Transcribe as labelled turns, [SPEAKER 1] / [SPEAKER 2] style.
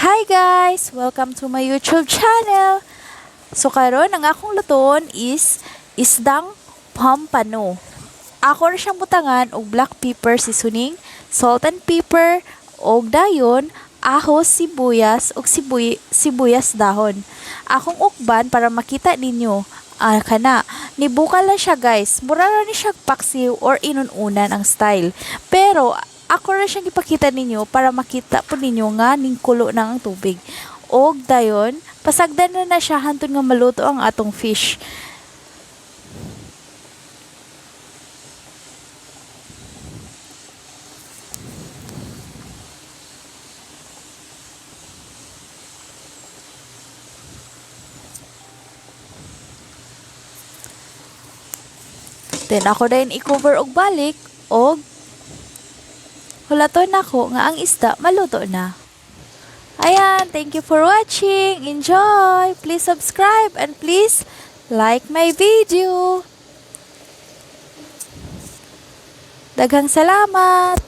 [SPEAKER 1] Hi guys! Welcome to my YouTube channel! So karon ang akong lutuon is isdang pampano. Ako ra siyang butangan og black pepper seasoning, salt and pepper, og dayon ahos, sibuyas ug sibuyas dahon. Akong ukban para makita ninyo. Ah, kana nibukal na siya, guys. Mura ra ni siya paksiw or inununan ang style. Pero ako ra siyang ipakita ninyo para makita po ninyo nga ning kulo na ang tubig. Og dayon, pasagdan na na siya hantod nga maluto ang atong fish. Then ako dayon i-cover og balik og hulaton nako nga ang isda maluto na. Ayan, thank you for watching. Enjoy! Please subscribe and please like my video. Daghang salamat!